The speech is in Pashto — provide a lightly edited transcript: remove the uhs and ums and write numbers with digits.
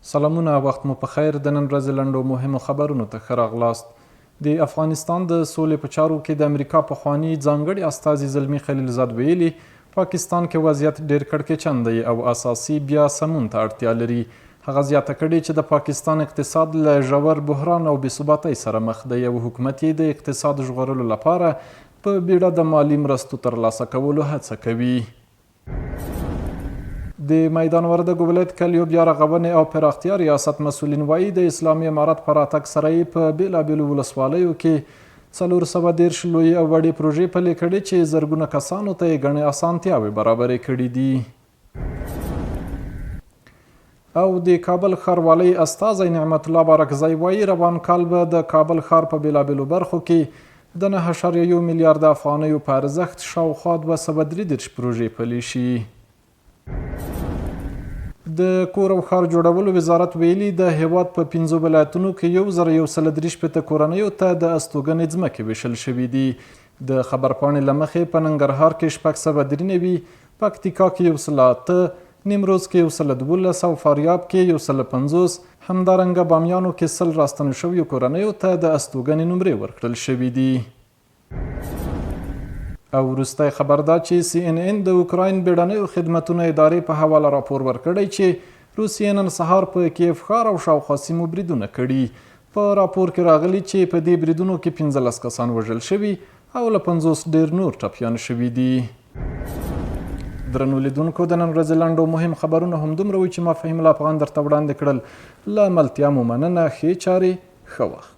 سلامونه وخت مو په خیر د نن ورځې لنډو مهمو خبرونو ته ښه راغلاست. د افغانستان د سولې په چارو کې د امریکا پخواني ځانګړي استازي زلمي خلیلزاد ویلي، پاکستان کې وضعیت ډېر کړکېچن دی او اساسي بیا سمون ته اړتیا لري. هغه زیاته کړې چې د پاکستان اقتصاد له ژور بحران او بې ثباتۍ سره مخ دی او حکومت یې د اقتصاد ژغورلو لپاره په بیړه د مالي مرستو ترلاسه کولو هڅه کوي. د میدان وردګو ولایت کلیو بیا رغونې او پراختیا ریاست مسؤلین وایي، د اسلامي امارت په راتګ سره یې په بېلابېلو ولسوالیو کې 430 لویې او وړې پروژې پلې کړې چې زرګونه کسانو ته یې ګڼې اسانتیاوې برابرې کړې دي. او د کابل ښاروالۍ استازی نعمت الله بارکزی وایي، روان کال به د کابل ښار په بېلابېلو برخو کې د 9.1 میلیارد افغانیو په ارزښت شاوخوا 233 پروژې پلې شي. د کور او ښار جوړولو وزارت ویلي، د هېواد په پنځو ولایتونو کې 1163 کورنیو ته د استوګنې ځمکې وېشل شوې دي. د خبرپاڼې له مخې، په ننګرهار کې 693، پکتیکا کې 108، نیمروز کې 112 او فاریاب کې 150، همدارنګه بامیانو کې 100 راستنو شویو کورنیو ته د استوګنې نمرې ورکړل شوې دي. او وروستی خبر دا چې سي ان ان د اوکراین بیړنیو خدمتونو ادارې په حواله راپور ورکړی چې روسیې نن سهار په کیف ښار او شاوخوا سیمو بریدونه کړي. په راپور کې راغلي چې په دې بریدونو کې 15 کسان وژل شوي او له 50 ډېر نور ټپیان شوي دي. درنو لیدونکو، د نن ورځې لنډو مهم خبرونه هم دومره وو چې ما فهیم الله افغان درته وړاندې کړل. له ملتیا مو مننه. ښې چارې، ښه وخت.